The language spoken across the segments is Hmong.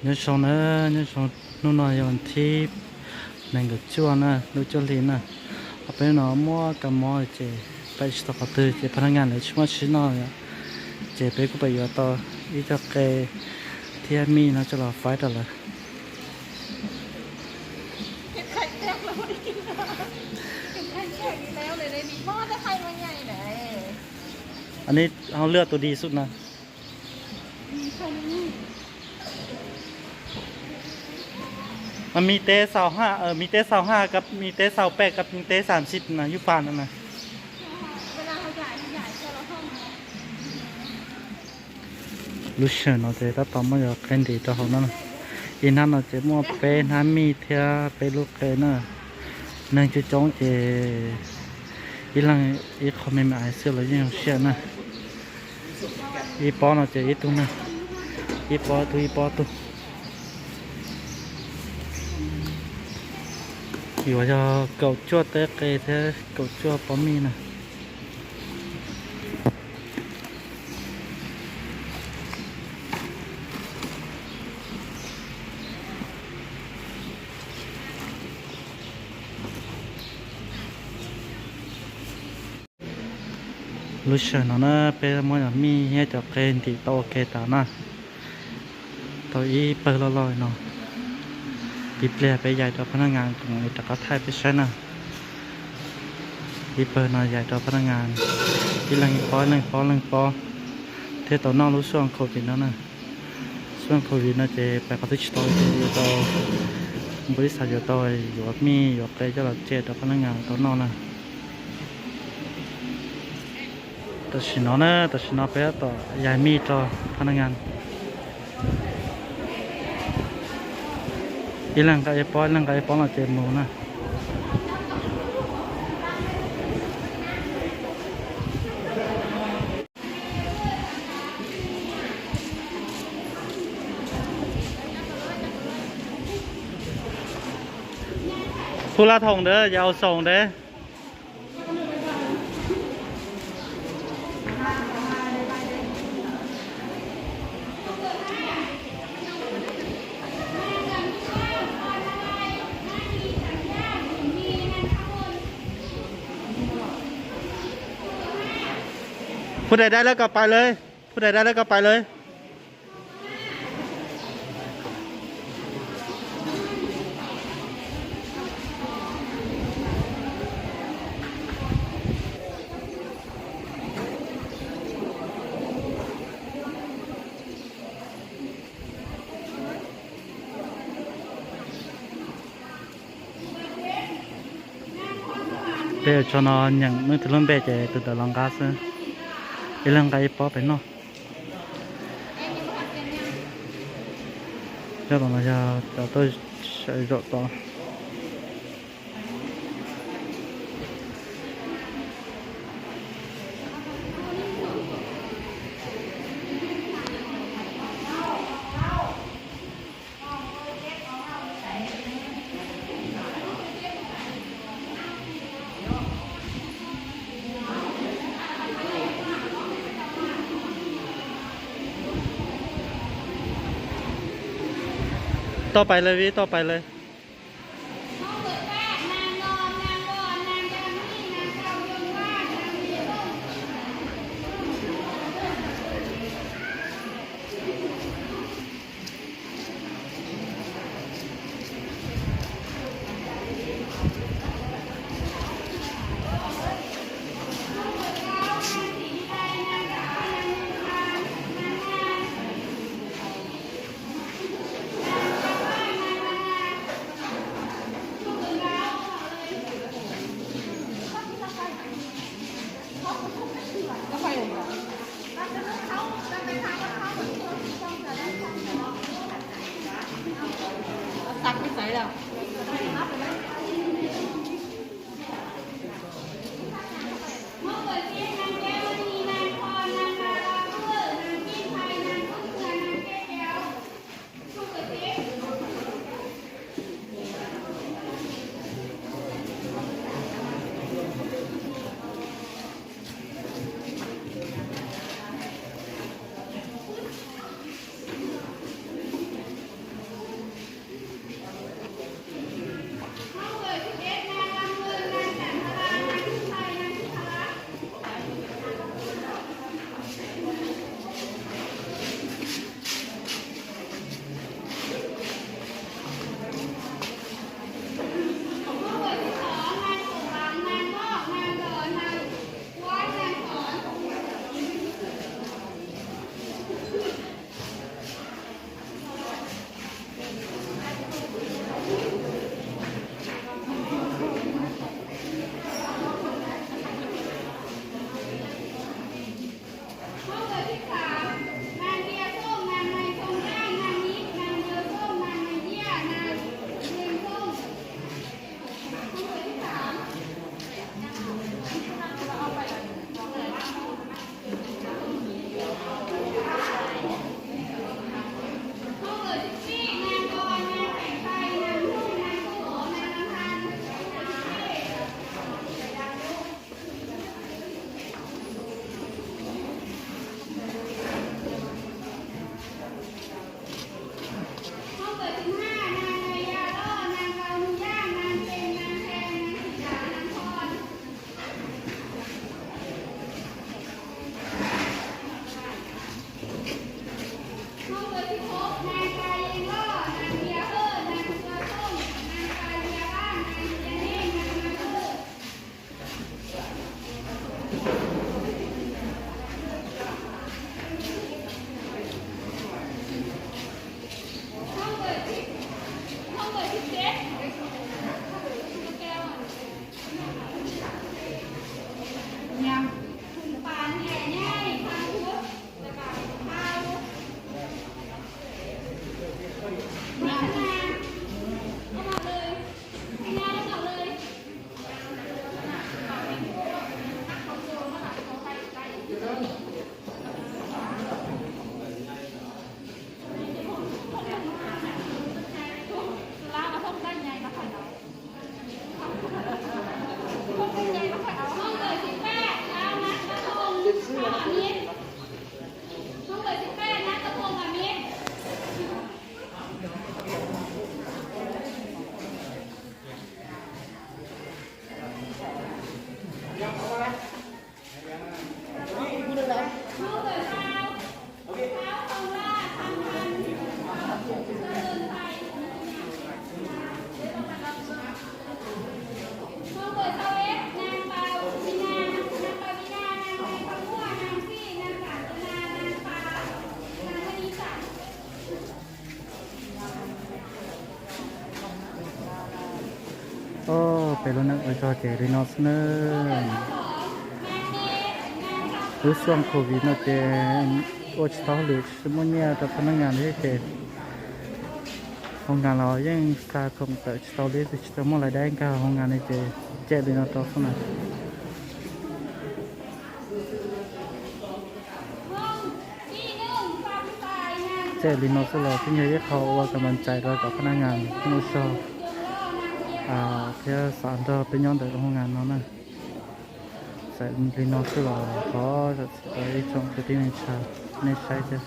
Nyob zoo na, nyob zoo, hnub no yog thib nees nkaum cuaj na, lub cuaj hli na. Ob peb hnub no muaj kab mob ces peb tsis tau qhov twg ces phab nab ngas lawv tsis muaj tsis noj, ces peb kuj pab yuav tau ib co qe thiab mij no coj los faib rau lawv. Anv neb hauv lwaj tus dis xub na. Mas mij teb xaus haj, mij teb xaus haj, kab mij teb xaus peb, kab mij teb xam xib na yub fas no na. Lub sij hawm no ces tab tom muab cov qe ntim rau hauv no. Ib hnab no ces muaj peb hnab mij thiab peb lub qe na. Neeg coob coob ces ib leeg ib qho me me xwb los yeej zoo siab na. Ib pob no ces ib tug na, ib pob tug ib pob tug. Yuav yog kaum cuaj teb qe thiab kaum cuaj pob mij na. Lub sij hawm no na peb muab cov mij thiab cov qe ntim tau ua ke tas na. Tau ib pawg loj loj no, ib pliag peb yais rau phab nab ngas kom rov qab thaij peb saib na. Ib pawg no yais rau phab nab ngas, ib leeg ib pob, ib leeg ib pob, ib leeg ib pob, thiab tau noj lub xub covid no na. Xub covid no ces peb qhov twg tsis tau ces yuav tau, npau ib xav yuav tau, yuav mij yuav qe coj los tseg rau phab nab ngas tau noj na. Tam sim no na, tam sim no peb tab tom yais mij rau phab nab ngas. Ib leeg nqa ib pob, ib leeg nqa ib pob no ces mus na. Phu la thoom ntawd yau xoom ntawd. Phu dais dai lawv kom pais lawm, phu dais dai lawv kom pais lawm. Peb ua tso no nyeem leej twg lub npe ces tus ntawd los nqa xwb. Ib leeg nqa ib pob pem noj. Cov tom no yog cov tuaj sawv zaum tod. Toj pais lawm vim, toj pais lawm. Peb lub neej ua zog ces li no xwb na. Lub xuaj covid no ces ua tsis tau hauj lwm, tsis muaj nyiaj rau phab nab ngas li ces hoo ngas los yeej xa khoom tawm tsis tau li, tsis tau muaj lais dab nkag hoo ngas li ces cem li no rau xwb na. Cem li no xwb los kuj yog ib qho ua kam npam ntxais rau kom phab nab ngas muaj zog thiab xav nrog peb nyob ntawm lub hoo ngas no na. Txawm li no xwb los thov zam txim rau ib tsoom kwv tij neej tsa nej saib thiab.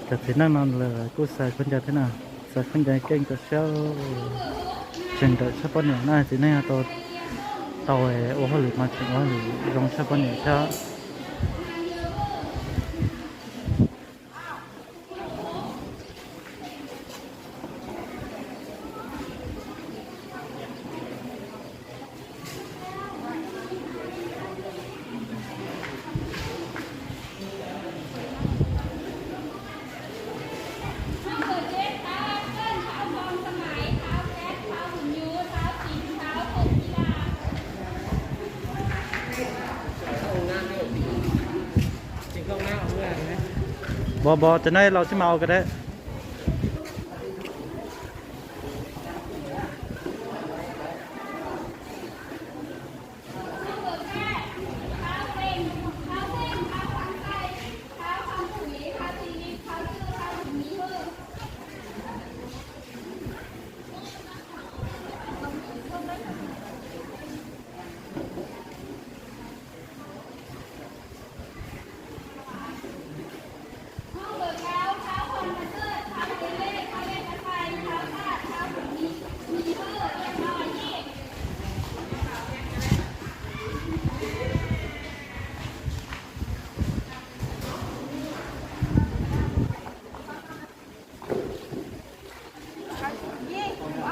Cov txiv neej no lawv kuj xav khaub ncaws thiab na, xav khaub ncaws keej kom siab tseem ntawm tshaj poj niam na. Txiv neej tau ua hauj lwm mas tseem ua hauj lwm zoo tshaj poj niam thiab. Bos bos, cov no los xij mas ua ko dab.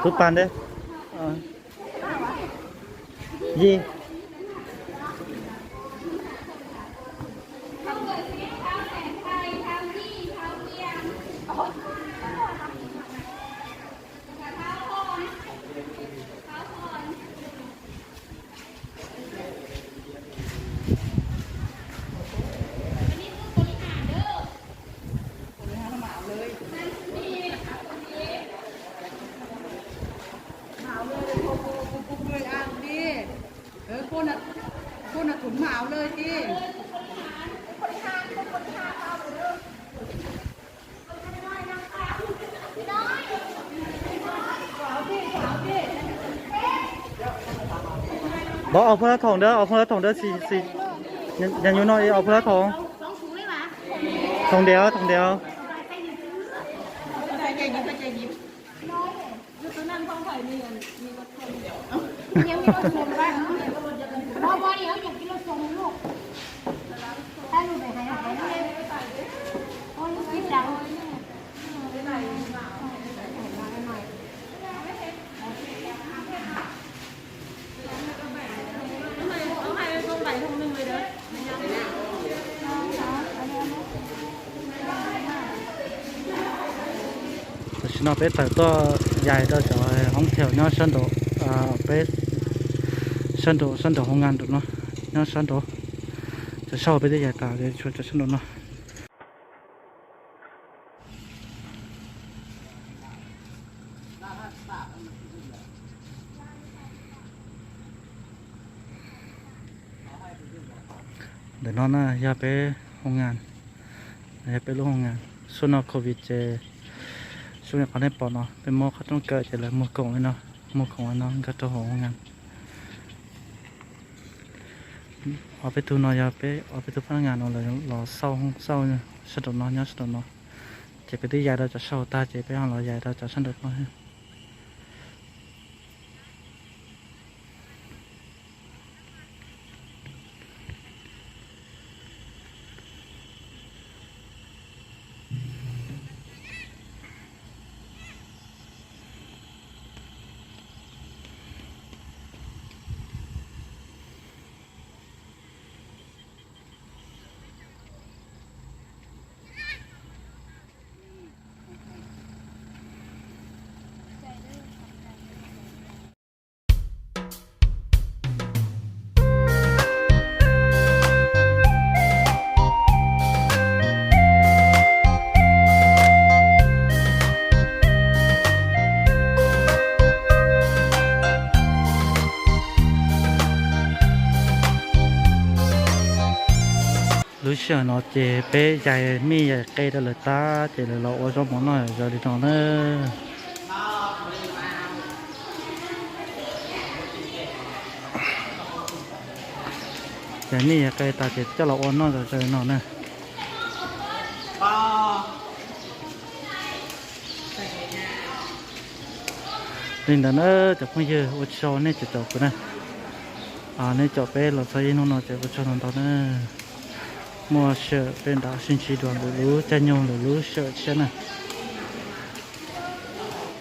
Tub pas ntawd. Yig. Pub nas thum mas au lawm tiag. Bos, aus phoj lab thoom dawb, aus phoj lab thoom dawb xis xis. Nyuj no aus phoj lab thoom. Thoom diav, thoom diav. Tam sim no peb tawm tuaj yais rau cov hoob thib nyob sab nraud, peb sab nraud, sab nraud hoo ngas nraud no, nyob sab nraud. Cov sab hauv peb twb yaim tas, tshuav cov sab nraum no. Ntawm no na yog peb hoo ngas, yog peb lub hoo ngas. Xub no covid ces xub li qhov nej pom no peb muab qhov rooj kaw ces lawv muag koom li no, muag koom li no nkag rau hauv hoo ngas. Ob peb tug no yog peb ob peb tug phab ngas no lawv los xauj xauj sab nraum no, nyob sab nraum no. Ces peb twb yaim rau cov sab hauv tag ces peb ho los yaim rau cov sab nraum no. Lub sij hawm no ces peb yaim mij yaim qe rau lawv tag ces lawv los ua zaub mov noj zaws li no na. Yaim mij yaim qe tas ces coj los ua noj zaws zaws no na. Li ntawd na cov phooj ywg, ua tsaug nej caum kuv na. Nej caum peb los txog ib hnub no ces ua tsaug ntau ntau na. Muaj sij hawm peb nrad sib ntsib dua lwm lub caij nyoog lwm lub sij hawm tshiab na.